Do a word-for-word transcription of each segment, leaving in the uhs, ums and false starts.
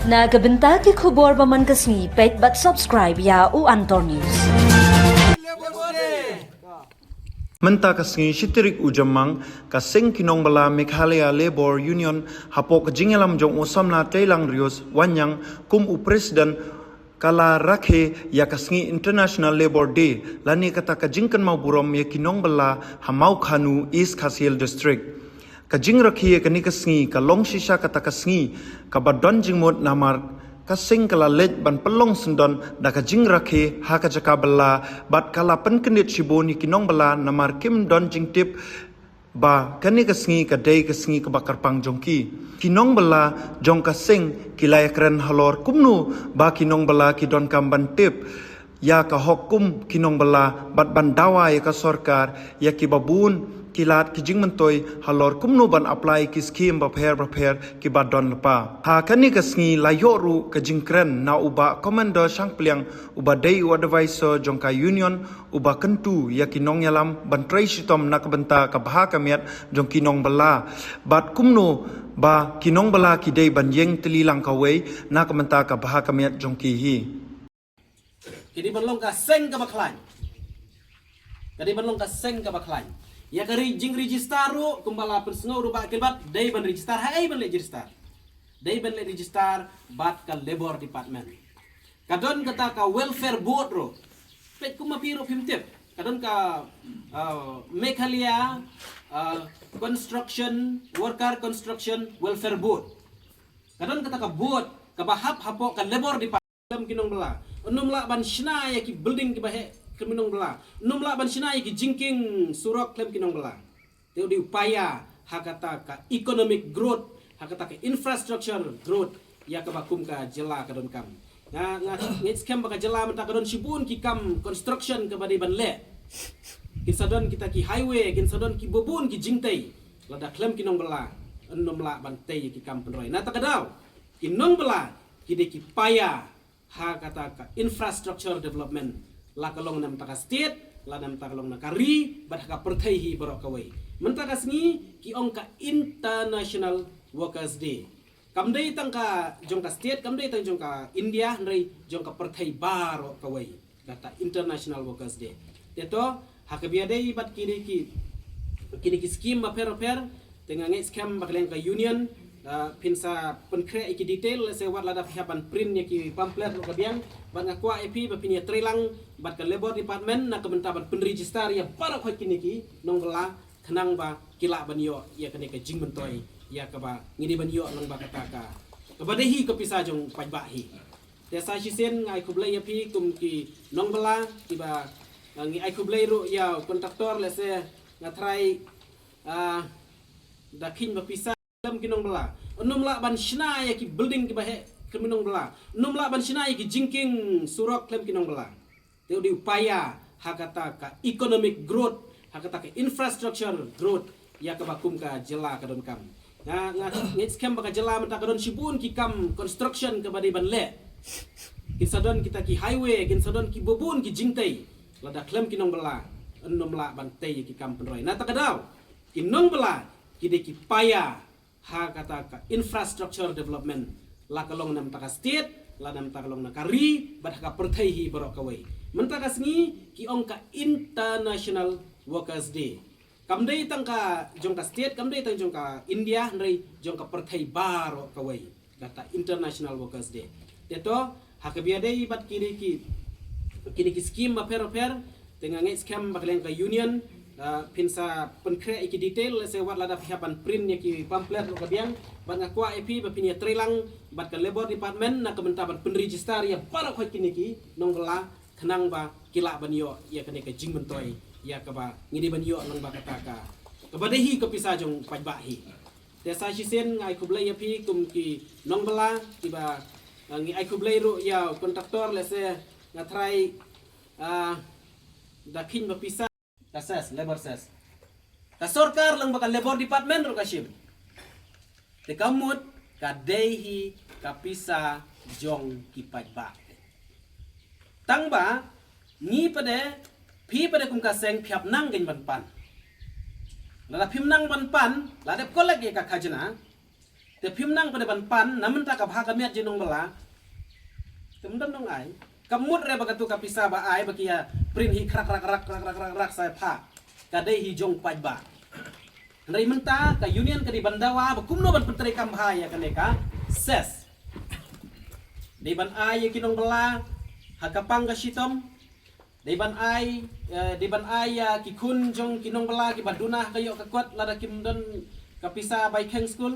Na ka bynta ki khubor ba man ka sngi, peit bad subscribe ïa u Antor News. Mynta ka sngi shi tarik u Jymmang, ka seng ki nongbylla Meghalaya Labour Union hapoh ka jingïalam jong u Samla Teilang Rios Wanniang kum u president ka la rakhe ïa ka sngi International Labour Day lane kata ka jingkynmaw burom ïa ki nongbylla ha Mawkhanu, East Khasi Hills District. Ka jingrakhe ïa kane ka sngi ka long shisha kata ka sngi kaba don jingmut namar ka seng ka la leit ban pynlong syndon da ka jingrakhe ha ka jaka bylla bad ka la pynkyndit shibun ïa ki nongbylla namar kim don jingtip ba kane ka sngi ka dei ka sngi kaba kyrpang jong ki. Ki nongbylla jong ka seng ki la ïakren halor kumno ba ki nongbylla ki donkam ban tip ïa ka hok kum ki nongbylla bad ban dawa ïa ka sorkar ïa kiba bun ki lad ki jingmyntoi halor kumno ban apply ki skim bapher bapher kiba don lypa. Ha kane ka sngi la ïoh ruh ka jingkren na u Bah Commander Shangpliang uba dei u advisor jong ka union uba kyntu ïa ki nongïalam ban trei shitom na ka bynta ka bha ka miat jong ki nongbylla bad kumno ba ki nongbylla ki dei ban ïeng tylli lang kawei na ka bynta ka bha ka miat jong ki hi. Ka dei ban long ka seng kaba khlaiñ. Ka dei ban long ka seng kaba khlaiñ. Ïa ka re-, jingregister ruh kumba la pynsngew ruh Bah Gilbert, dei ban register, ha ei ban leh register? Dei ban leh register bad ka Labour Department. Ka don kata ka Welfare Board ruh. Peit kumba phi ruh phim tip. Ka don ka, uh, Meghalaya, uh, Construction, Worker Construction Welfare Board. Ka don kata ka board kaba hap hapoh ka Labour Department. Khlem ki nongbylla. Ym lah ban shna ïa ki building kiba heh khlem ki nongbylla. Ym lah ban shna ïa ki jingkieng surok khlem ki nongbylla. Te u dei u paia ha kata ka economic growth, ha kata ka infrastructure growth ïa kaba kum ka jylla ka donkam. Nga, nga ngeit skhem ba ka jylla mynta ka don shibun ki kam construction kaba dei ban leh. Kin sa don kita ki highway, kin sa don kiba bun ki jingtei. Lada khlem ki nongbylla, ym lah ban tei ïa ki kam pynroi. Na kata ka daw, ki nongbylla ki dei ki paia ha kata ka infrastructure development, la ka long na bynta ka state, la na bynta ka long na ka ri, bad ha ka pyrthei hi baroh kawei. Mynta ka sngi ki ong ka International Workers Day. Kam dei tang ka jong ka state, kam dei tang jong ka India, hynrei jong ka pyrthei baroh kawei. Kata International Workers Day. Te to, ha kaba ïadei bad kine ki, kine ki skim bapher bapher, te nga ngeit skhem ba ka liang ka union, ah, phin sa pynkhreh ïa ki detail, lehse wat lada phi hap ban print ïa ki pamphlet ruh ka biang, bad nga kwah ïa phi ba phin ïa trei lang bad ka Labour Department na ka bynta ban pynregister ïa baroh khoit kine ki nongbylla khnang ba ki lah ban ïoh ïa kane ka jingmyntoi ïa kaba ngi dei ban ïoh lyngba kata ka, kaba dei hi ka pisa jong paidbah hi. Te sa shisien nga ai khublei ïa phi kum ki nongbylla kiba, ah, ngi ai khublei ruh ïa u kontraktor, lehse nga tharai, ah, da kheiñ ba pisa khlem ki nongbylla. Ym lah ban shna ïa ki building kiba heh khlem ki nongbylla. Ym lah ban shna ïa ki jingkieng surok khlem ki nongbylla. Te u dei u paia ha kata ka economic growth, ha kata ka infrastructure growth ïa kaba kum ka jylla ka donkam. Nga, nga ngeit skhem ba ka jylla mynta ka don shibun ki kam construction kaba dei ban leh. Kin sa don kita ki highway, kin sa don kiba bun ki jingtei. Lada khlem ki nongbylla, ym lah ban tei ïa ki kam pynroi. Na kata ka daw, ki nongbylla ki dei ki paia ha kata ka infrastructure development, la ka long na bynta ka state, la na bynta ka long na ka ri, bad ha ka pyrthei hi baroh kawei. Mynta ka sngi ki ong ka International Workers Day. Kam dei tang ka jong ka state, kam dei tang jong ka India, hynrei jong ka pyrthei baroh kawei. Kata International Workers Day. Te to, ha kaba ïadei bad kine ki, kine ki skim bapher bapher, te nga ngeit skhem ba ka liang ka union, ah, phin sa pynkhreh ïa ki detail, lehse wat lada phi hap ban print ïa ki pamphlet ruh ka biang, bad nga kwah ïa phi ba phin ïa trei lang bad ka Labour Department na ka bynta ban pynregister ïa baroh khoit kine ki nongbylla khnang ba ki lah ban ïoh ïa kane ka jingmyntoi ïa kaba ngi dei ban ïoh lyngba kata ka, kaba dei hi ka pisa jong paidbah hi. Te sa shisien nga ai khublei ïa phi kum ki nongbylla kiba, ah, ngi ai khublei ruh ïa u kontraktor, lehse nga tharai, ah, da kheiñ ba pisa. Ka cess, labour cess. Ka sorkar lyngba ka Labour Department ruh ka shim. Te ka mut ka dei hi ka pisa jong ki paidbah. Tang ba ngi pat de, phi pat de kum ka seng phi hap nang kein ban pan. Lada phim nang ban pan, la dep collect ïa ka khajna, Te phim nang pat ban pan, na mynta ka bha ka miat jong nongbylla. Te mynta nong ai. Ka mut re ba katu ka pisa ba ai ba ki ïa print hi krak krak krak krak krak krak krak sa pha. Ka dei hi jong paidbah. Hynrei mynta ka union ka dei ban dawa ba kumno ban pyntreikam bha ïa kane ka cess. Dei ban ai ïa ki nongbylla ha ka pang ka shitom. Dei ban ai, eh, dei ban ai ïa ki khun jong ki nongbylla kiba duna ha ka ïoh ka kot lada kim don ka pisa bai kheng skul.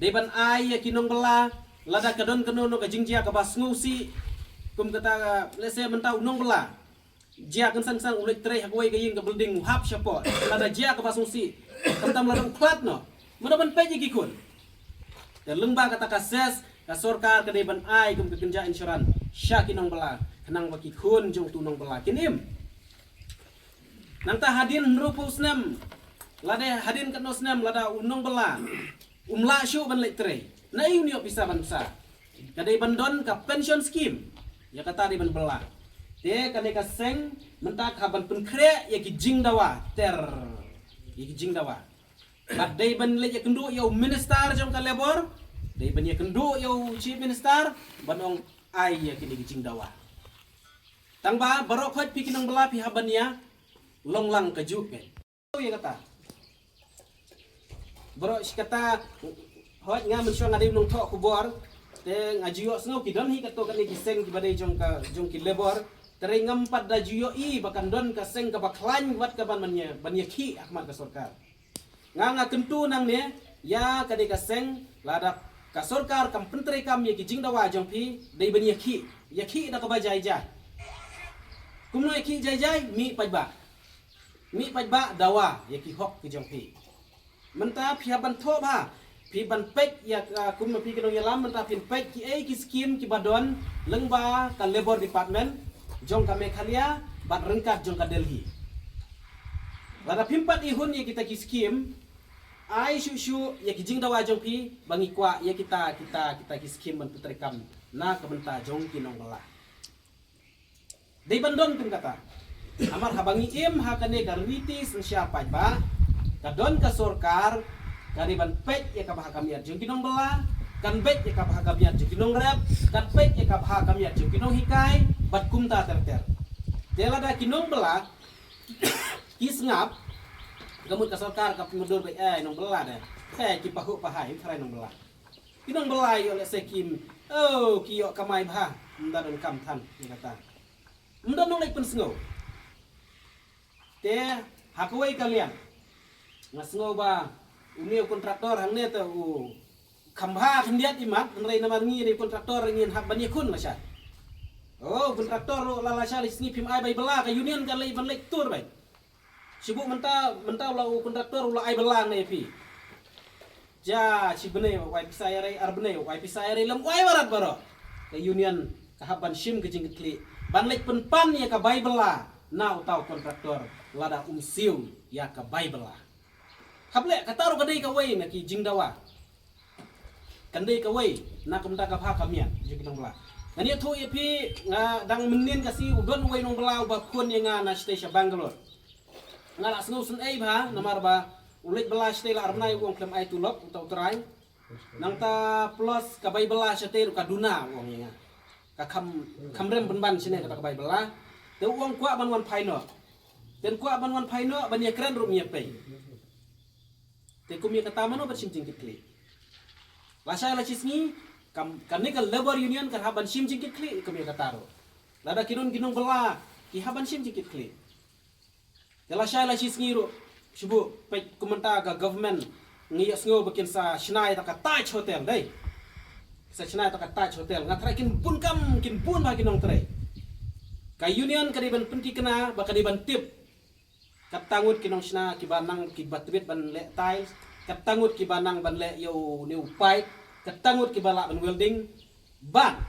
Dei ban ai ïa ki nongbylla lada ka don kano kano ka jingjia kaba sngewsih. Kum kata, eh, let's say mynta u nongbylla jia kynsan kynsan u leit trei ha kawei ka ïing ka building u hap shapoh. Lada jia kaba sngewsih. Khamtam lada u khlad noh. Mano ban peit ïa ki khun. Te lyngba kata ka cess ka sorkar ka dei ban ai kum ka kynja insurance sha ki nongbylla khnang ba ki khun jong utu u nongbylla kin im. Nangta hadien hynriewphew snem lada hadien katno snem lada u nongbylla um lah shuh ban leit trei. Naei un ïoh pisa ban pisa. Ka dei ban don ka pension scheme. Ïa kata dei ban bylla. Te kane ka seng mynta ka ban pynkhreh ïa ki jingdawa ter. Ïa ki jingdawa. Bad dei ban leit ïakynduh ïa u minister jong ka labor, dei ban ïakynduh ïa u chief minister ban ong ai ïa kine ki jingdawa. Tang ba baroh khoit phi ki nongbylla phi hap ban ïa long lang kajuh ke. Ïa kata. Baroh shi kata khoit nga mynshuwa nga dei u nongthoh khubor te nga ju ïohsngew ki don hi kato kane ki seng kiba dei jong ka jong ki labor. Te ngam pat da ju ïohi ba kan don ka seng kaba khlaiñ wat ka ban ban ïa ban ïakhih ha khmat ka sorkar. Nga nga kyntu nangne ïa kane ka seng lada ka sorkar kam pyntreikam ïa ki jingdawa jong phi dei ban ïakhih, ïakhih da kaba jai jai. Kumno ïakhih jai jai? Mih paidbah. Mih paidbah dawa ïa ki hok ki jong phi. Mynta phi hap ban thoh bha, phi ban peit ïa, ah, kumno phi ki nongïalam mynta phin peit kiei ki skim kiba don lyngba ka Labour Department jong ka Meghalaya bad ryngkat jong ka Delhi. Lada phim pat ihun ïa kita ki skim, ai shuh shuh ïa ki jingdawa jong phi ba ngi kwah ïa kita kita kita ki skim ban pyntreikam na ka bynta jong ki nongbylla. Dei ban don kum kata. Namar haba ngi im ha kane ka riti synshar paidbah, ka don ka sorkar ka dei ban peit ïa ka bha ka miat jong ki nongbylla, kan peit ïa ka bha ka miat jong ki nongrep, kan peit ïa ka bha ka miat jong ki nonghikai bad kumta ter ter. Te lada ki nongbylla ki sngap, ka mut ka sorkar ka pynmudui ba, eh, nongbylla de, eh, ki pahuh pahai, tharai nongbylla. Ki nongbylla ïoh lehse kim, oh, ki ïoh kamai bha, ym da don kam than ïa kata. Ym da nongleit pynsngew. Te ha kawei ka liang nga sngew ba une u kontraktor hangne te u kham bha khyndiat imat, hynrei namar ngi ne u kontraktor ngin hap ban ïakhun lashai. Oh, kontraktor ruh la lashai la shisngi phim ai bai bylla, ka union ka leit ban leit tur bai. Shuh mynta, mynta u la u kontraktor u la ai bylla ne phi. Ja, shi bnai u ai pisa ïa rei, ar bnai u ai pisa ïa rei, lam u ai warat baroh. Ka union ka hap ban shim ka jingkitkhlieh ban leit pynpan ïa ka bai bylla na uta u kontraktor lada um siew ïa ka bai bylla. Hap leh, kata ruh ka dei kawei na ki jingdawa. Kan dei kawei na ka bynta ka bha ka miat jong ki nongbylla. Ngan ïathuh ïa phi, nga dang mynnin ka sngi u don uwei u nongbylla uba phone ïa nga na shatei sha Bangalore. Nga la sngewsynei bha namar ba u leit bylla shatei la ar bnai, u ong khlem ai tulop uta u trai. Nangta plus ka bai bylla shatei ruh ka duna, u ong ïa nga. Ka kham, kham rem pynban shane kata ka bai bylla. Te u ong kwah ban wan phai noh. Te kwah ban wan phai noh ban ïakren ruh ym ïapei. Te kum ïa kata mano ban shim jingkitkhlieh? Lashai la shisngi kam, kane ka Labour Union kan hap ban shim jingkitkhlieh kum ïa kata ruh. Lada ki don ki nongbylla ki hap ban shim jingkitkhlieh. Te lashai la shisngi ruh, shu buh peit kum mynta ka government, ngi ïohsngew ba kin sa shna ïa ka Taj Hotel dei. Sa shna ïa ka Taj Hotel, nga tharai kin bun kam, kin bun bha ki nongtrei. Ka union ka dei ban pynthikna ba ka dei ban tip. Katto ngut ki nongshna kiba nang kiba tbit ban leh tiles, katto ngut kiba nang ban leh ïa une u pipe, katto ngut kiba lah ban welding. Bad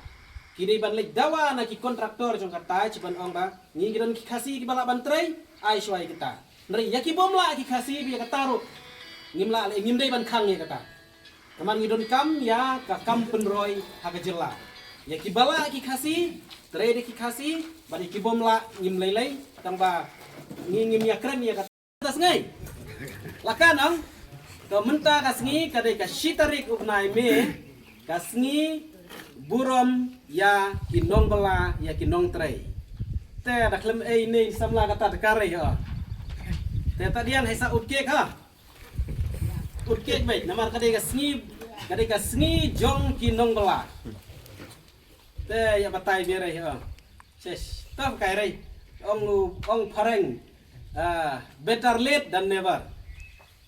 ki dei ban leit dawa na ki kontraktor jong ka Taj ban ong ba ngi, ngi don ki Khasi kiba lah ban trei, ai shuwa ïa kita. Hynrei ïa ki bym lah ki Khasi ïa kata ruh ngim lah leh, ngim dei ban khang ïa kata. Namar ngi donkam ïa ka kam pynroi ha ka jylla. Ïa kiba lah ki Khasi, trei da ki Khasi, bad ïa ki bym lah ngim lei lei, tang ba ngi ngim ïakren ïa kata. Tang sngi. Laka nang. Mynta ka sngi ka dei ka shi tarik u bnai May, ka sngi burom ïa ki nongbylla, ïa ki nongtrei. Te da khlem ei ne samla kata te ka rei ha. Te ta dian hai sa ut kek ha. Ut kek beit namar ka dei ka sngi, ka dei ka sngi jong ki nongbylla. Te ïa batai bia rei ha. Ses, taf kai rei. Ong ong phareng. Ah, better late than never.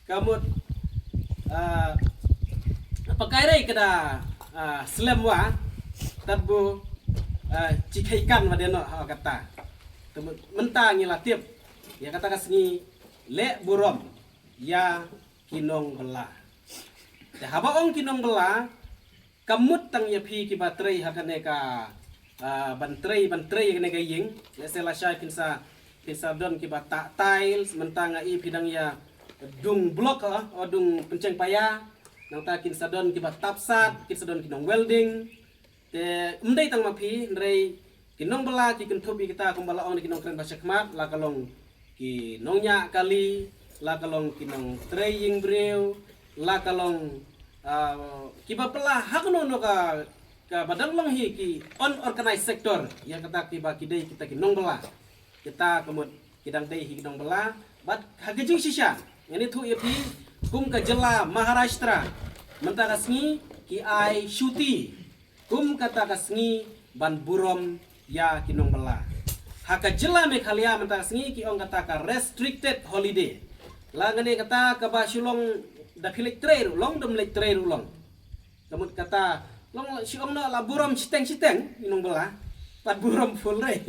Ka mut, ah, pakai rei ka da, ah, slem wa, tad bu, ah, chi khei kan wa deno ha kata. Te mut, mynta ngi la tip ïa kata ka sngi leh burom ïa ki nongbylla. Te haba ong ki nongbylla, ka mut tang ïa phi kiba trei ha kane ka, ah, ban trei, ban trei kane ka ïing. Lehse lashai phin sa, phin sa don kiba tah tiles, mynta nga i phi dang ïa dung block, ah, o dung pyncheng paia. Nangta kin sa don kiba tap sat, kin sa don ki nong welding. Te ym dei tang ma phi, hynrei ki nongbylla ki kynthup ïa kita kumba la ong da ki nongkren ba shakhmat, la ka long ki nongñiah kali, la ka long ki nongtrei ïing briew, la ka long, ah, kiba bylla ha kano kano ka, kaba dang long hi ki unorganized sector, ïa kata kiba ki dei kita ki nongbylla. Kita ka mut ki dang dei hi ki nongbylla. Bad ha ka jingshisha ngan ïathuh ïa phi kum ka jylla Maharashtra mynta ka sngi ki ai shuti kum kata ka sngi ban burom ïa ki nongbylla. Ha ka jylla Meghalaya mynta ka sngi ki ong kata ka restricted holiday. La ngane kata kaba shu long da phi leit trei ruh long, dam leit trei ruh long. Ka mut kata long shu ong noh la burom shiteng shiteng ki nongbylla. Pat burom full rei.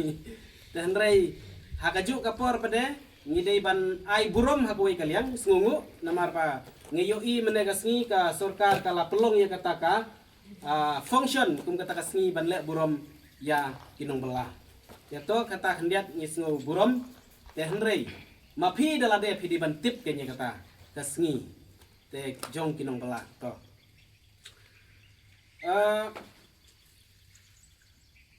Te hynrei ha kajuh ka por pat de ngi dei ban ai burom ha kawei ka liang, sngewnguh namar ba ngi ïohi mynne ka sngi ka sorkar ka la pynlong ïa kata ka, ah, function kum kata ka sngi ban leh burom ïa ki nongbylla. Ïa to kata khyndiat ngi sngew burom. Te hynrei ma phi da lade phi dei ban tip kein ïa kata ka sngi te jong ki nongbylla to. Ah,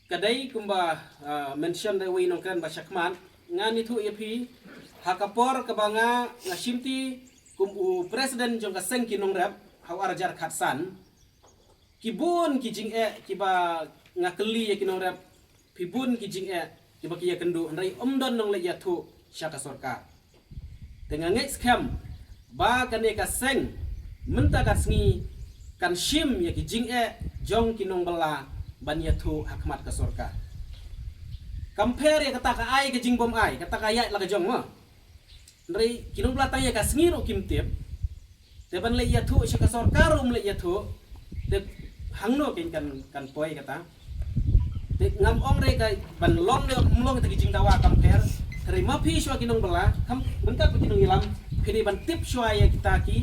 ka dei kumba, ah, mention da uwei u nongkren ba shakhmat, ngan ïathuh ïa phi ha ka por kaba nga, nga shimti kum u president jong ka seng ki nongrep ha u ar hajar khatsan. Ki bun ki jingeh kiba nga kylli ïa ki nongrep, phi bun ki jingeh kiba ki ïakynduh, hynrei ym don nongleit ïathuh sha ka sorkar. Te nga ngeit skhem ba kane ka seng mynta ka sngi kan shim ïa ki jingeh jong ki nongbylla ban ïathuh ha khmat ka sorkar. Compare ïa kata ka ai ka jingbym ai, kata ka ïaid la ka jong mo. Hynrei ki nongbylla tang ïa ka sngi ruh kim tip. Te ban leit ïathuh sha ka sorkar ruh ym leit ïathuh. Te hangno kein kan, kan poi kata. Te ngam ong re ka ban long ne ym long te ki jingdawa compare. Hynrei ma phi shuwa ki nongbylla, kham ryngkat bad ki nongïalam, phi dei ban tip shuwa ïa kita ki,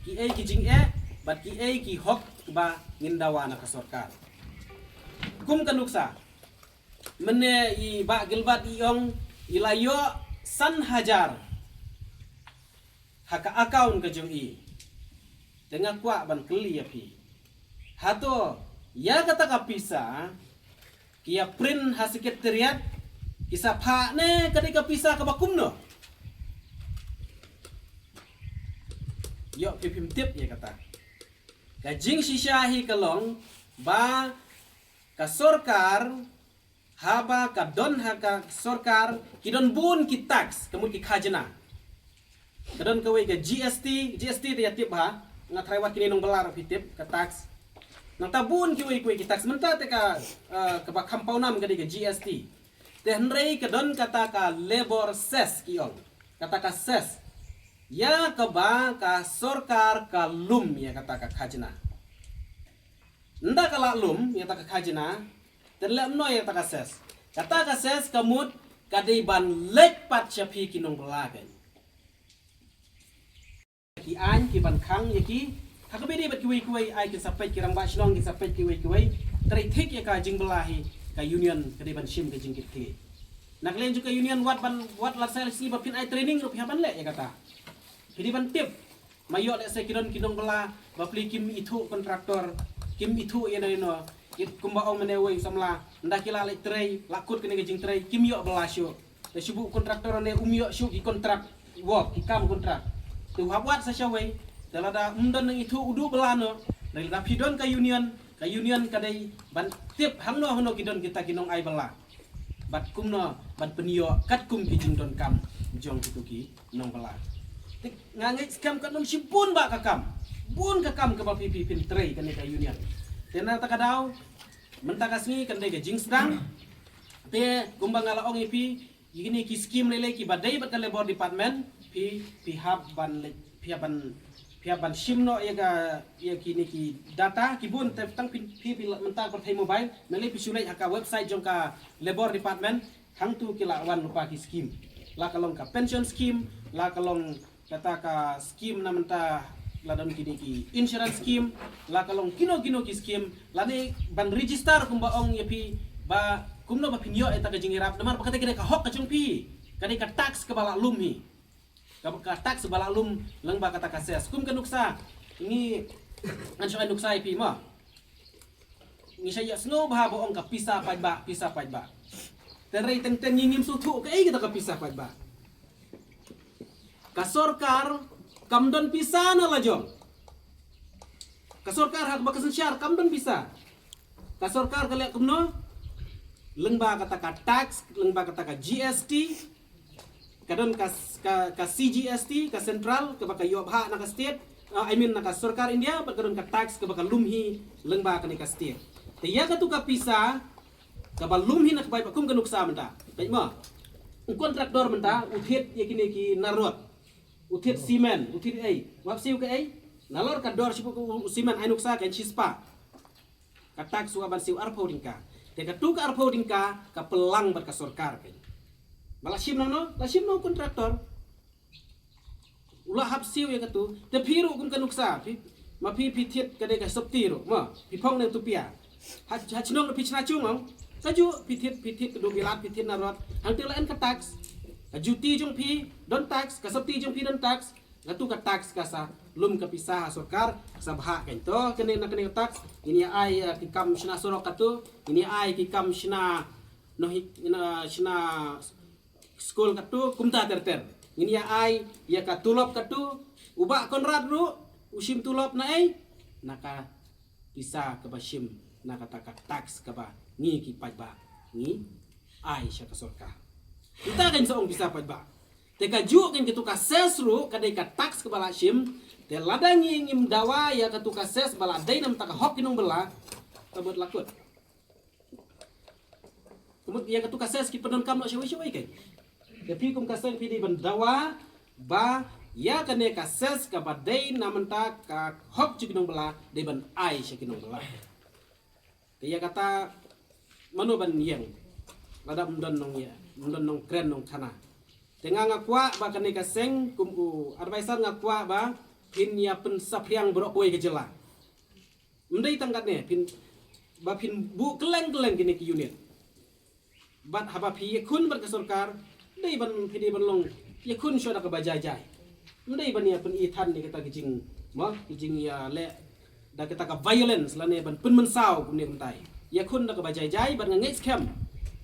kiei ki jingeh bad kiei ki hok ba ngin dawa na ka sorkar. Kum ka nuksa mynne i Bah Gilbert i ong i la ïoh san hajar ha ka account ka jong i. Te nga kwah ban kylli ïa phi, hato ïa kata ka pisa ki ïa print ha secretariat ki sa phah ne ka dei ka pisa kaba kumno? Ïoh phi phim tip ïa kata. Ka jingshisha hi ka long ba ka sorkar, haba ka don ha ka sorkar ki don bun ki tax, ka mut ki khajna. Ka don kawei ka G S T, G S T te ïa tip ba nga tharai wat kine nongbylla ruh phi tip ka tax. Nangta bun kiwei kiwei ki tax, mynta te ka, eh, kaba kham pawnam ka dei ka G S T. Te hynrei ka don kata ka labour cess ki ong, kata ka cess ïa kaba ka sorkar ka lum ïa kata ka khajna. Nda ka la lum ïa kata ka khajna, te leh noh ïa kata ka cess. Kata ka cess ka mut ka dei ban leit pat sha phi ki nongbylla kein. Ki aiñ ki ban khang ïa ki ha kaba ïadei bad kiwei kiwei, ai kin sa peit ki rangbah shnong, kin sa peit kiwei kiwei. Trai thik ïa ka jingbylla hi ka union ka dei ban shim ka jingkitkhlieh. Na ka liang jong ka union wat ban, wat la sa sngi ba phin ai training ruh phi hap ban leh ïa kata. Phi dei ban tip. Ma ïoh lehse ki don ki nongbylla bapli kim ithuh contractor, kim ithuh ïano ïano. Ki kumba ong mynne uwei u samla, nda ki la leit trei, la kut kane ka jingtrei, kim ïoh bylla shuh. Te shu buh contractor ne um ïoh shuh ki contract work, ki kam contract. Te u hap wad sa shawei, Te lada ym don nang ithuh u duh bylla noh, lada phi don ka union, ka union ka dei ban tip hangno hangno ki don kita ki nongai bylla. Bad kumno ban pynïoh katkum ki jingdonkam jong kitu ki nongbylla. Te nga ngeit skhem katno shibun bah ka kam. Bun ka kam kaba phi phi pyntrei kane ka union. Te na kata ka daw, mynta ka sngi kan dei ka jingsdang. Te kumba nga la ong ïa phi, ïa kine ki skim lei lei kiba dei bad ka Labour Department, phi phi hap ban leit, phi hap ban, phi hap ban shim noh ïa ka, ïa kine ki data ki bun. Te tang phi phi phi la mynta pyrthei mobile, na lei phi shu leit ha ka website jong ka Labour Department, hangtu ki la wan lypa ki skim. La ka long ka pension scheme, la ka long kata ka skim na mynta, la don kine ki insurance scheme, la ka long kino kino ki skim, lane ban register kumba ong ïa phi, ba kumno ba phin ïoh ïa kata ka jingïarap, namar ba kata ka dei ka hok ka jong phi, ka dei ka tax kaba la lum hi. Ka, ka tax ba la lum lyngba kata ka cess. Kum ka nuksa, ngi, ngan shu ai nuksa ïa phi mo. Ngi sa ïa sngew bha ba ong ka pisa paidbah, pisa paidbah. Tynrai teng teng ngi ngim sngewthuh kaei kata ka pisa paidbah. Ka sorkar kam don pisa na la jong. Ka sorkar ha kaba ka synshar kam don pisa. Ka sorkar ka leh kumno? Lyngba kata ka tax, lyngba kata ka G S T, ka don ka, ka, ka C G S T, ka central, kaba ka ïoh bha na ka state, uh, I mean na ka sorkar India, bad ka don ka tax kaba ka lum hi lyngba kane ka state. Te ïa katu ka pisa kaba lum hi na ka paidbah, kum ka nuksa mynta. Peit mo. U kontraktor mynta u thied ïa kine ki narngut. U thied simen, u thied ei. Wat siew kaei? Nalor ka dor shibun u simen, ai nuksa kan shispah. Ka tax u hap ban siew arphew tyngka. Te katu ka arphew tyngka ka pynlang bad ka sorkar kan. Ba la shim nangno, la shim na u kontraktor. U la hap siew ïa katu. Te phi ruh kum ka nuksa, phi, ma phi phi thied ka dei ka sopti ruh, ma phi phong ne tu pia. Ha, ha chnong phi chna chung ong. Ka ju phi thied, phi thied ka duk bilat, phi thied narngut. Hangte la en ka tax. Ka juti jong phi don tax, ka sopti jong phi don tax. Katu ka tax ka sa lum ka pisa ha sorkar, sa bha kan. To kane na kane ka tax, ngin ïa ai, eh, ki kam shna surok katu, ngin ïa ai ki kam shna noh hi, na shna skul katu, kumta ter ter. Ngin ïa ai ïa ka tulop katu, u Bah Conrad ruh u shim tulop na ei? Na ka pisa kaba shim na kata ka tax kaba ngi ki paidbah ngi ai sha ka sorkar. Kita kan sa ong pisa paidbah. Te kajuh kan katu ka cess ruh ka dei ka tax kaba la shim. Te lada ngi ngim dawa ïa katu ka cess ba la dei na bynta ka hok ki nongbylla, ka mut la kut. Ka mut ïa katu ka cess ki pyndonkam noh shawei shawei kan. Te phi kum ka seng phi dei ban dawa ba ïa kane ka cess kaba dei na bynta ka hok jong ki nongbylla dei ban ai sha ki nongbylla. Te ïa kata mano ban ïeng lada ym don nongïa, ym don nongkren nongkhana. Te nga nga kwah ba kane ka seng kum u advisor nga kwah ba phin ïa pynsaphriang baroh kawei ka jylla. Ym dei tang katne, phin, ba phin buh kylleng kylleng kine ki unit. Bad haba phi ïakhun bad ka sorkar, dei ban phi dei ban long ïakhun shuwa da kaba jai jai. Ym dei ban ïa pyni than ïa kata ka jing, mo, ka jingïaleh da kata ka violence lane ban pynmynsaw kumne kumtai. Ïakhun da kaba jai jai bad nga ngeit skhem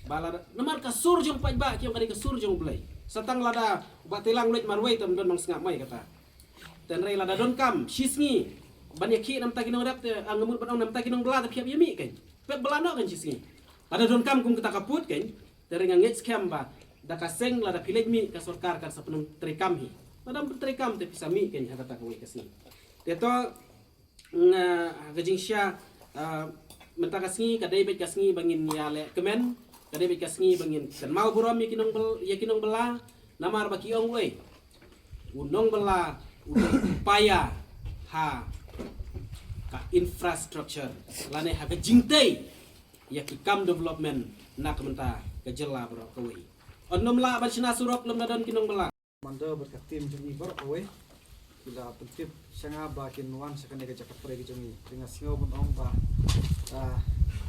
ba la namar ka sur jong paidbah ki ong ka dei ka sur jong U Blei. Sa tang lada u Bah Tilang leit marwei te ym don nongsngap mai kata. Tynrai lada donkam shisngi ban ïakhih na bynta ki nongrep te, ah, nga mut ban ong na bynta ki nongbylla te phi hap ïa mih kan. Pep bylla noh kan shisngi. Lada donkam kum kata ka pud kan. Tynrai nga ngeit skhem ba da ka seng lada phi leit mih ka sorkar kan sa pyntrei kam hi. Lada ym pyntrei kam te phi sa mih kan ha kata kawei ka sngi. Te to nga ha ka jingshisha, ah, mynta ka sngi ka dei beit ka sngi ba ngin ïaleh kmen, ka dei beit ka sngi ba ngin kynmaw burom ïa ki nongbyl-, ïa ki nongbylla. Namar ba ki ong wei, u nongbylla u dei u paia ha ka infrastructure lane ha ka jingtei ïa ki kam development na ka bynta ka jylla baroh kawei. Ym lah ban shna surok lym da don ki nongbylla. Commander bad ka team jong ngi baroh kawei ki la pyntip sha nga ba kin wan sha kane ka jaka trei ka jong ngi. Te nga sngew ban ong ba, ah,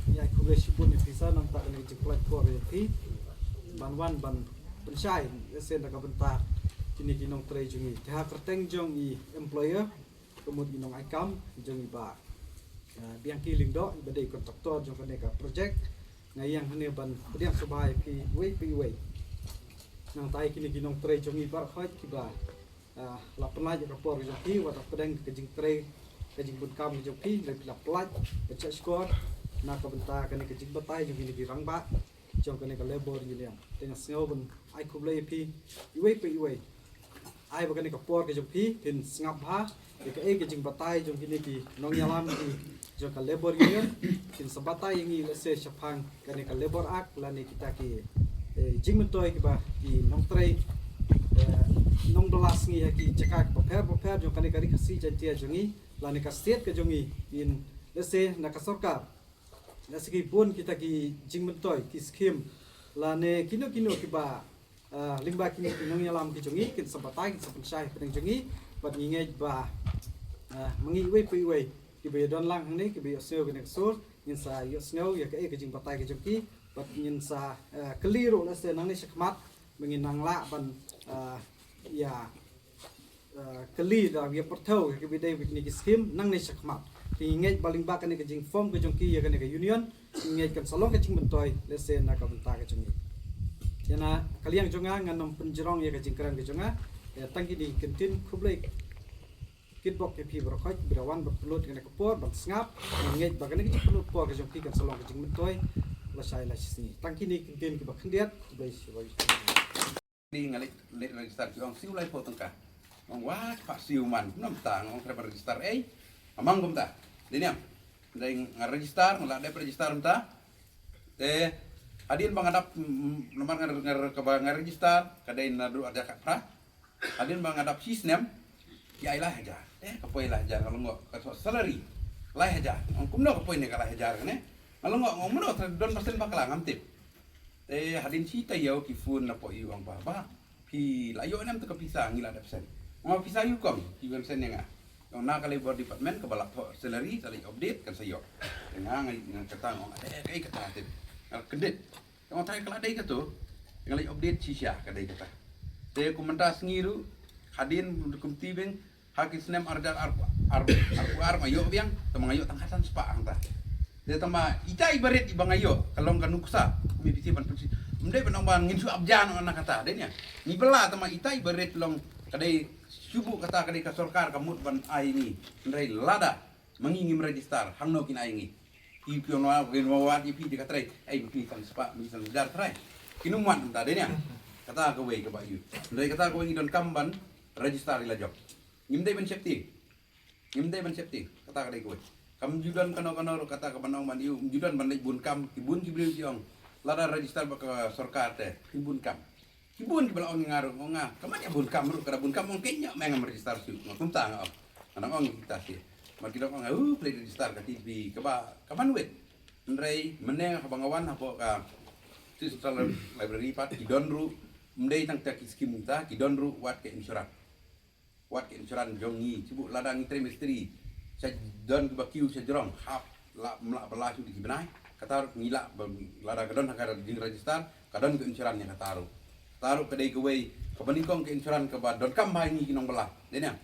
ïa khublei shibun ïa phi sa namar kane ka jingpynlait por ïa phi ban wan ban pynshai ïa sien da ka bynta kine ki nongtrei jong ngi. Te ha kyrteng jong i employer, ka mut i nongai kam jong i Bah, ah, Bianchi Lyngdoh, iba dei kontraktor jong kane ka projek. Nga ïeng hangne ban pdiang sngewbha ïa phi uwei pa uwei. Nangta ïa kine ki nongtrei jong ngi baroh kiba Ah, la pynlait ïa ka por ka jong phi, wat la pdeng ka jingtrei, ka jingbun kam ka jong phi, hynrei phi la pynlait, ka jingshukor, na ka bynta kane ka jingbatai jong kine ki rangbah, jong kane ka Labour Union. Te nga sngew ban ai khublei ïa phi, iwei pa iwei. Ai ba kane ka por ka jong phi, phin sngap bha, ïa kaei ka jingbatai jong kine ki nongïalam ki jong ka Labour Union, kin sa batai ïa ngi lehse shaphang kane ka Labour Act, lane kita ki, eh, jingmyntoi kiba ki nongtrei, eh, nongbylla sngi ha ki jaka bapher bapher jong kane ka Ri Khasi Jaiñtia jong ngi, lane ka state ka jong ngi, kin lehse na ka sorkar, lehse ki bun kita ki jingmyntoi, ki scheme, lane kino kino kiba, ah, lyngba kine ki nongïalam ki jong ngi, kin sa batai, kin sa pynshai hapdeng jong ngi, bad ngi ngeit ba, ah, ma ngi iwei pa iwei kiba ïadon lang hangne, kiba ïohsngew kane ka sur, ngin sa ïohsngew ïa kaei ka jingbatai ka jong ki, bad ngin sa, ah, kylli ruh lehse nangne shakhmat, ba ngin nang lah ban, ah, ïa, ah, kylli da ïa pyrthew ïa kiba dei bad kine ki scheme nangne shakhmat. Te ngi ngeit ba lyngba kane ka jingform ka jong ki ïa kane ka union, ngi ngeit kan sa long ka jingmyntoi lehse na ka bynta ka jong ngi. Ïa na ka liang jong nga ngan ym pynjrong ïa ka jingkren ka jong nga. Ïa tang kine ki ktien, khublei kitbok ïa phi baroh khoit ba la wan ban pynlut ïa kane ka por ban sngap. Ngi ngeit ba kane ka jingpynlut por ka jong phi kan sa long ka jingmyntoi lashai lashisngi. Tang kine ki ktien kiba khyndiat, khublei shibun. Nga leit, leit register, ki ong siew laiphew tyngka. Nga ong, wah, pat siew man, kumno mynta, nga ong, trei ban register ei. Nga mang kumta. Dei niam. Dei nga register, nga la dep register mynta. Te hadien ba nga dap, mm, namar nga, nga, kaba nga register ka dei naduh arhajar khatphra. Hadien ba nga dap shisnem, ki ai lai hajar. Eh, ka poi lai hajar, nga lyngngoh, ka thoh salary lai hajar. Nga ong, kumno ka poi ne ka lai hajar kane? Nga lyngngoh, nga ong, mano, don ba send bakla, ngam tip. Te hadien shi taïew ki phone na poi, ong ba, ba phi la ïoh ne em te ka pisa, ngi la dep send. Nga ong, pisa ïa u kong, phi ban send ïa nga. Ong, na ka Labour Department kaba la thoh salary, sa leit update kan sa ïoh. Te nga, nga, nga kata, ong, eh, kaei kata te. Nga kyndit. Ong, te ka la dei kato. Nga leit update shisha ka dei kata. Te kumta sngi ruh, hadien kumta beng, ha ki snem arhajar arphew ar, arphew ar nga ïoh biang, te ma nga ïoh tang khatsan spah hangta. Te tang ma ita i barit iba nga ïoh, ka long ka nuksa, kum i phi ban pynshai. Ym dei ban ong ba ngin shu ap ja noh na kata, dei ne. Ngi bylla, tang ma ita i barit long ka dei shu buh kata ka dei ka sorkar ka mut ban ai ngi. Hynrei lada ma ngi ngim register, hangno kin ai ngi? Ki phi ong wa, kin wa wat i phi, te ka trei, ai phi san spah, phi san hajar trei. Kin ym wan mynta, dei ne. Kata kawei kaba ïoh. Hynrei kata kawei ngi donkam ban register ïa la jong. Ngim dei ban sheptieng. Ngim dei ban sheptieng. Kata ka dei kawei. Kam ju don kano kano ruh kata ka ban ong ban ïoh, ju don ban leit bun kam, ki bun ki briew ki ong. Lada register bad ka sorkar te, phin bun kam. Ki bun kiba la ong ïa nga ruh, ong nga, ka man ïa bun kam ruh, ka da bun kam, ong keiñ ïa me ngam register shuh. Nga kumta nga ong. Nga dang ong ïa kita shuh. Mar ki dang ong, uh, phi leit register ka T D P, kaba, ka man wit. Hynrei mynne haba nga wan hapoh ka Central Library pat, ki don ruh, ym dei tang ta ki skim ta, ki don ruh wat ka insurance. Wat ka insurance jong ngi, shu buh lada ngi trei mistri, sa don kiba kiew sha jrong, hap lah, ym lah ba la shu dei ki bnai, kata ruh ngi lah ba, lada ka don ha ka jingregister, ka don ka insurance ïa kata ruh. Kata ruh ka dei kawei kaba nyngkong ka insurance kaba donkam bha ïa ngi ki nongbylla. Dei ne,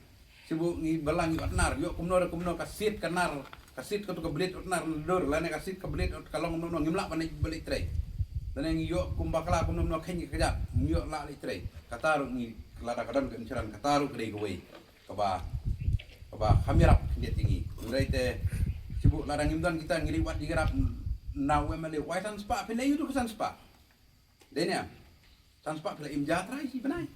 shu buh ngi bylla ngi ot nar, ïoh kumno re kumno ka sit ka nar, ka sit kato ka blade ot nar na dur, lane ka sit ka blade ot ka long kumno, ngim lah ban leit, ban leit trei. Lane ngi ïoh kum bakla kumno kumno, kheiñ ka kjat, ngim ïoh lah leit trei. Kata ruh ngi, lada ka don ka insurance, kata ruh ka dei kawei kaba, kaba kham ïarap khyndiat ïa ngi. Hynrei te, shu buh lada ngim don kita, ngi leit wad jingïarap na u M L A, wai san spah, phin leit ïoh tu ka san spah. Dei ne, san spah phi la im ja trai shi bnai.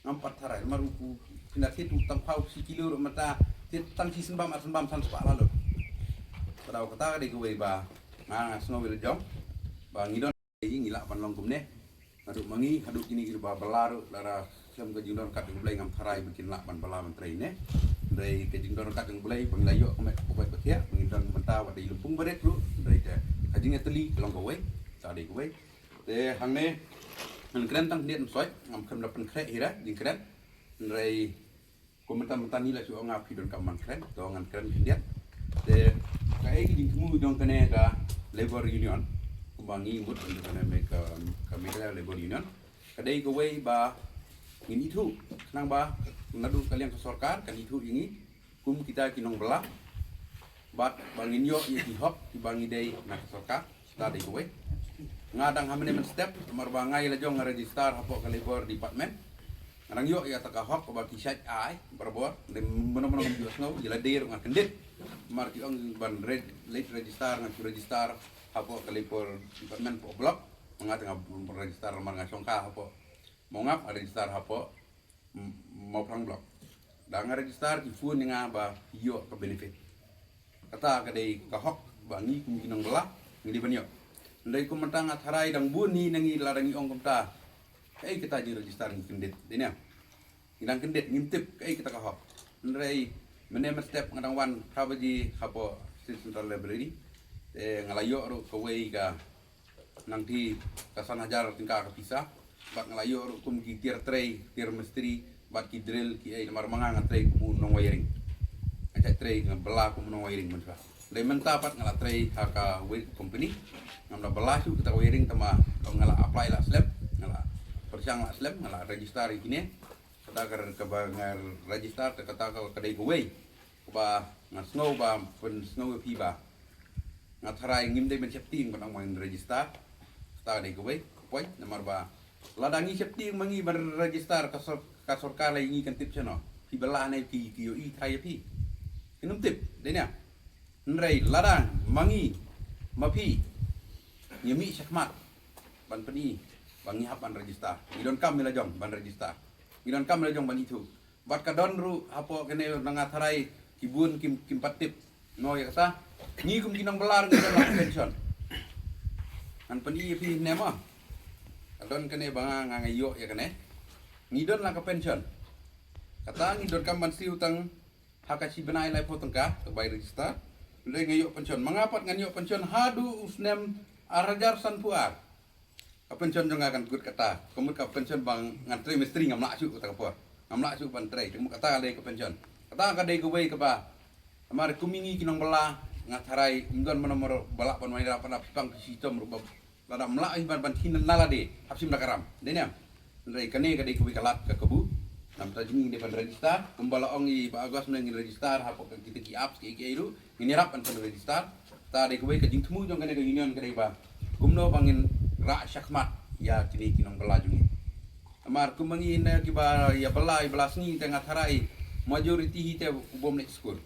Ngam pat tharai, namar u, u, phin da thied u tang phew shi kilo ruh mynta, thied tang shi symbai, ar symbai san spah la lut. Ka daw kata ka dei kawei ba nga, nga sngew ïa la jong ba ngi don, ngi lah ban long kumne. Haduh ma ngi, haduh kine kiba bylla ruh, lada khlem ka jingdon ryngkat jong U Blei ngam tharai ba kin lah ban bylla ban trei ne. Hynrei ka jingdon ryngkat jong U Blei ba ngi la ïoh ka met ka pyrkhat ba thiah, ba ngin don mynta wat dei lympung barit ruh, hynrei te ka jingïatylli ka long kawei, ka dei kawei. Te hangne ngan kren tang khyndiat, ym soi, ngam khlem da pynkhreh hi ruh jingkren. Hynrei kum mynta mynta ngi la shu ong nga phi donkam ban kren, to ngan kren khyndiat. Te kaei ka jingthmu jong kane ka Labour Union, kumba ngi mut jong kane me ka, ka Meghalaya Labour Union, ka dei kawei ba ngin ithuh, khnang ba naduh ka liang ka sorkar kan ithuh ïa ngi kum kita ki nongbylla, bad ba ngin ïoh ïa ki hok kiba ngi dei na ka sorkar. Kata dei kawei. Nga dang ha mynne mynstep, namar ba nga ïa la jong nga register hapoh ka Labour Department. Nga dang ïoh ïa kata ka hok kaba ki shait ai barabor. Dei mano mano ngam ïohsngew, ïa lade ruh nga kyndit. Namar ki ong ban re-, leit register, nga shu register hapoh ka Labour Department hapoh block. Nga te nga register namar nga shongkha hapoh Mawngap, nga register hapoh M-, Mawphlang block. Da nga register ki phone ïa nga ba ïoh ka benefit. Kata ka dei ka hok ba ngi kum ki nongbylla ngi dei ban ïoh. Hynrei kum mynta nga tharai dang bun hi na ngi lada ngi ong kumta. Kaei kata jingregister ngi kyndit, dei ne? Ngi dang kyndit, ngim tip kaei kata ka hok. Hynrei mynne mynstep nga dang wan phra baje hapoh State Central Library. Te nga la ïoh ruh kawei ka nangta ka san hajar tyngka ka pisa. Bad nga la ïoh ruh kum ki tiar trei, tiar mistri, bad ki drill, ki ei, namar ma nga nga trei kum u nong wiring. Nga shait trei, nga bylla kum u nong wiring mynta. Dei mynta pat nga la trei ha kawei ka company. Ngam da bylla shuh kata ka wiring, tangba nga la apply la slem, nga la pyrshang la slem, nga la register ïa kine. Kata ka, kaba nga register, kata ka, ka dei kawei kaba nga sngew ba pynsngew ïa phi ba nga tharai ngim dei ban sheptieng ban ong ban register. Kata ka dei kawei ka point, namar ba lada ngi sheptieng ma ngi ban register, ka sor-, ka sorkar lei ngi kan tip shano. Phi bylla ne phi, phi ïohi tharai ïa phi. Phin ym tip, dei ne? Hynrei lada ma ngi, ma phi, ngi mih shakhmat ban pyni ba ngi hap ban register, ngi donkam ïa la jong ban register, ngi donkam ïa la jong ban ithuh. Bad ka don ruh hapoh kane na nga tharai ki bun kim, kim pat tip. No ïa kata, ngi kum ki nongbylla ngi don la ka pension. Ngan pyni ïa phi ne ma. Ka don kane ba nga, nga, nga ïoh ïa kane. Ngi don la ka pension. Kata ngi donkam ban siew tang ha ka shi bnai laiphew tyngka, ka bai register. Hynrei nga ïoh pension. Ma nga pat ngan ïoh pension haduh u snem ar hajar sanphew ar. Ka pension jong nga kan kut kata. Ka mut ka pension ba ngan trei mistri ngam lah shuh kata ka por. Ngam lah shuh ban trei. Ka mut kata ka dei ka pension. Kata ka dei kawei kaba. Namar kum ngi ki nongbylla nga tharai ym don mano mano ba lah ban wanrah, ban ap shipang shitom ruh ba. Lada ym lah ban, ban khin na lade hap shim da ka ram. Dei ne? Hynrei kane ka dei kawei ka lad ka kabu. Namar ta jong ngi dei ban register, kumba la ong i Bah August, ngin register hapoh kita ki apps ki, ki ei ruh, ngin ïarap ban pynregister. Ta dei kawei ka jingthmu jong kane ka union ka dei ba kumno ba ngin rah shakhmat ïa kine ki nongbylla jong ngi. Namar kumba ngi ne kiba ïa bylla, ïa bylla sngi te nga tharai majority hi te u bym leit skul.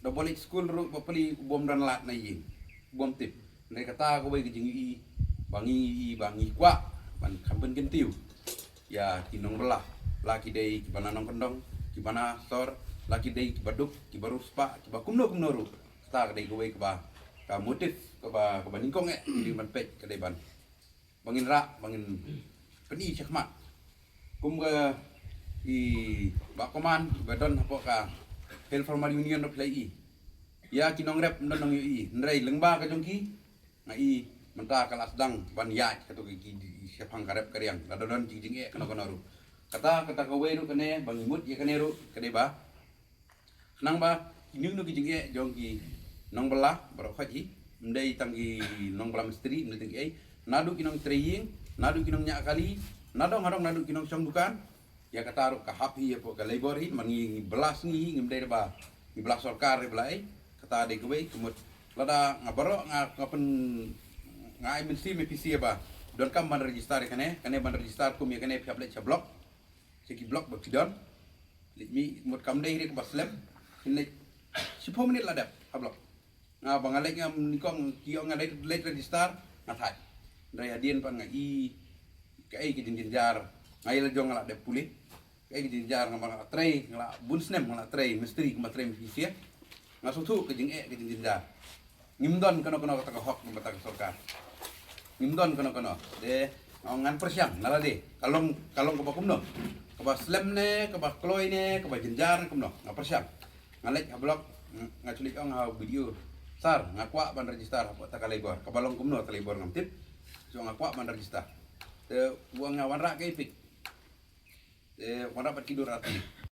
Da ba leit skul ruh ba pli u bym don lad na ïing, u bym tip. Hynrei kata kawei ka jingïohi ba ngi ïohi ba ngi kwah ban kham pynkyntiew ïa ki nongbylla, la ki dei kiba na nongkyndong, kiba na sor, la ki dei kiba duk, kiba riewspah, kiba kumno kumno ruh. Kata ka dei kawei kaba, ka motive kaba, kaba nyngkong eh ngi ban peit ka dei ban ba ngin rah, ba ngin pyni shakhmat. Kum ka i Bah Command ba don hapoh ka Hill Farmer Union of Lei i. Ïa ki nongrep ym don nongïohi, hynrei lyngba ka jong ki nga i mynta ka la sdang ban ïaid kato ki, ki, ki shaphang ka rep ka riang. La don, don ki jingeh kano kano ruh. Kata, kata kawei ruh kane ba ngi mut ïa kane ruh ka dei ba Khnang ba kino kino ki jingeh jong ki nongbylla baroh khoit hi, ym dei tang ki nongbylla mistri, ym dei tang ki ei, naduh ki nongtrei ïing, naduh ki nongñiah kali, nadong hadong naduh ki nongshong dukan. Ïa kata ruh ka hap hi hapoh ka labour hi, ma ngi, ngi bylla sngi hi, ngim dei ba ngi bylla sorkar, bylla ei. Kata dei kawei, ka mut lada nga baroh nga, nga pyn, nga ai mynsiem ïa phi sha ba donkam ban register ïa kane, kane ban register kum ïa kane phi hap leit sha block. Sha ki block ba phi don. Leit mih, mut kam dei hi kaba slem. Phin leit shiphew minit la dep ha block. Nga ba nga leit, ngam nyngkong ki ong nga leit, leit register, nga thait. Hynrei hadien pat nga i kaei ka jingjynjar. Nga ïa la jong nga la dep pule. Kaei ka jingjynjar, nga ba nga la trei, nga la bun snem nga la trei mistri, kumba trei mistri. Nga sngewthuh ka jingeh, ka jingjynjar. Ngim don kano kano kata ka hok na bynta ka sorkar. Ngim don kano kano. Te nga ong ngan pyrshang na lade, ka long, ka long kaba kumno, kaba slem ne, kaba kloi ne, kaba jynjar ne kumno, nga pyrshang. Nga leit ha block, nga shu leit ong ha video, "Sir, nga kwah ban register hapoh ta ka labour." Kaba long kumno ta labour ngam tip. So nga kwah ban register. Te u ong nga wanrah kaei phi. Te wanrah pat ki dur artylli.